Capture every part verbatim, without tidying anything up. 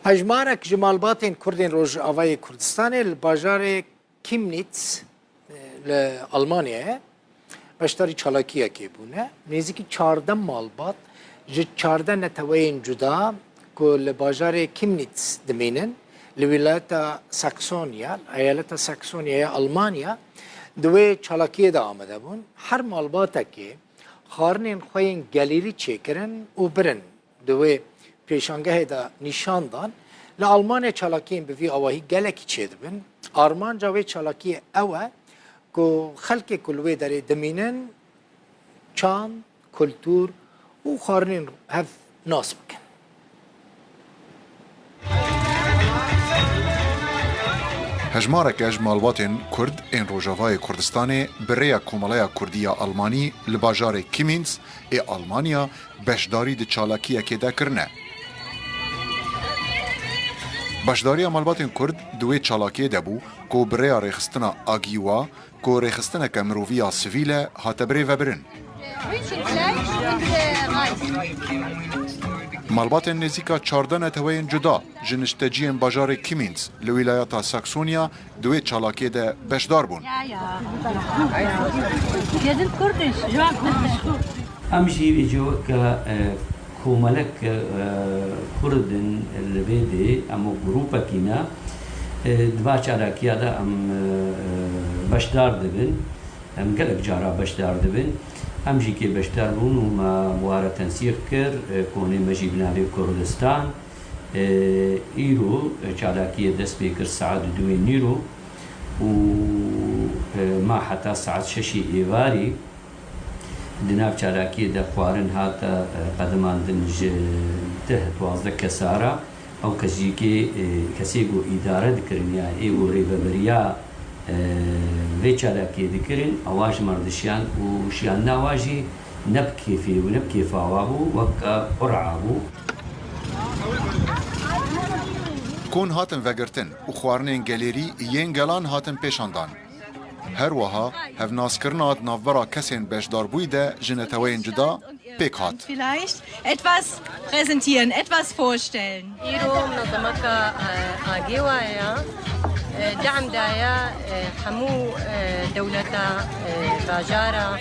Hejmarek ji malbatên Kurd ên Rojavayê Kurdistanê li bajarê Chemnitz, e, li Almanyayê beşdarî çalakiyekê bûne. Nêzîkî çardeh malbat ji çardeh neteweyên cuda ku li bajarê Chemnitz dimînin, li wîlayeta Saxonya, eyaleta Saxonyayê Almanya, di wê çalakiyê de amade bûn. Her malbatekê xwarinên xwe yên gelêrî çêkirin û birin di wê pêşangehê de nîşan dan. Li Almanya çalakiyên bi vî awahî gelekî çêdibin. Armanca wê çalakiyê ew e ku xelkê ku li wê derê dimînin çand, kultur û xwarinên hev nas bikin. Hejmareke ji malbatên Kurd ên Rojavayê Kurdistanê bi rêya Komeleya Kurdî ya Almanî li bajarê Chemnitz ê Almanya beşdarî di çalakiyekê de kirine. Beşdariya malbatên Kurd di wê çalakiyê de bû ku bi rêya rêxistina Agiwa, ku rêxistineke mirovî ya sivîl e, hate birêvebirin. Malbatên nêzîka çardeh neteweyên cuda ji nişteciyên bajarê Chemnitz li wîlayeta Saxonya di wê çalakiyê de beşdar bûn. Wir sind kurdisch. Em jî vê cihê weke, e, komelek, e, Kurd in li vê dê, em wek grûpekî ne, e, di va çalakiya de em, e, e, beşdar dibin. Em gelek cara beşdar dibin. Em jî kê beşdar bûn û me bi wan re tensîq kir, e, konê me jî bi navê Kurdistan. E, îro, e, çalakiyê dest pê kir saet duwê nîro û, e, ma heta saet şeşê êvarî. Di nav çalakiyê de xwarin hate, e, qedimandin ji deh duwazdeh kesa re. Ew kesîkê, e, kesê ku îdare dikirin ya ê ku rêveberiya, e, vê çalakiyê dikirin, ewa ji me re dişiyan û şiyandina wa jî ne bi kêfê û ne bi kêfa wa bû, weke qur'a bû. Kon hatin vegirtin û xwarinên gelêrî yên gelan hatin pêşandan. Her wiha hevnaskirina di navbera kesên beşdarbûyî de ji neteweyên cuda pêk hat. Vielleicht etwas präsentieren, etwas vorstellen. Îro minezemeka, e, Agewa ye, e, de'm daye, e, hemû, e, dewleta, e, bajara,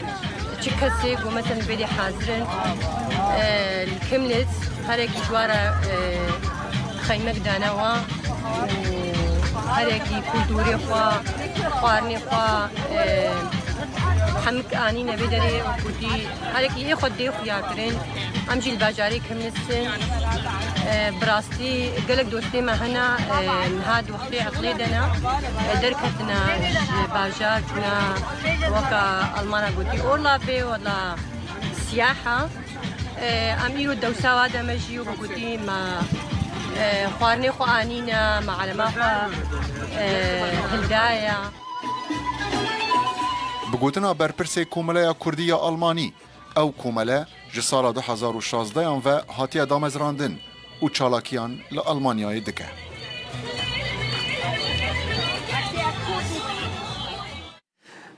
çi kesê ku mesela bêdî hazir in, e, li Chemnitz herekî ji wa re, e, xeymek dane wa û herekî kulturê xwe, xwarinê xwe, e, hemik anîne vê derê û kurdî herekî ê xwe dê xuya kirin. Em jî li bajarê Chemnitz in. E, bi rastî gelek dostê me hene, e, niha di wextê eqlê de ne, e, derketine ji bajar, çûne weka Almana gotî Urlaubê, wela siyaha. E, em îro dewsa wa de me jî wekî gotî me, e, xwarinê xwe anîne, me elema xwe, e, hildaye. Bi gotina berpirsê Komeleya Kurdî ya Almanî, ew komele ji sala du hezar û şazdehan ve hatiye damezrandin û çalakiyan li Almanyayê dike.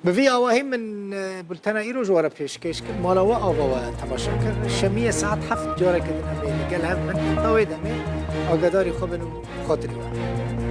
Bi vî awahî min, e, bultena îro ji we re pêşkêş kir. Mala we ava we temaşe kir. Şemiyê saet heft careke din em ê li gel hev bin. Ta wê demê agadarî xwe bin û xatirî we.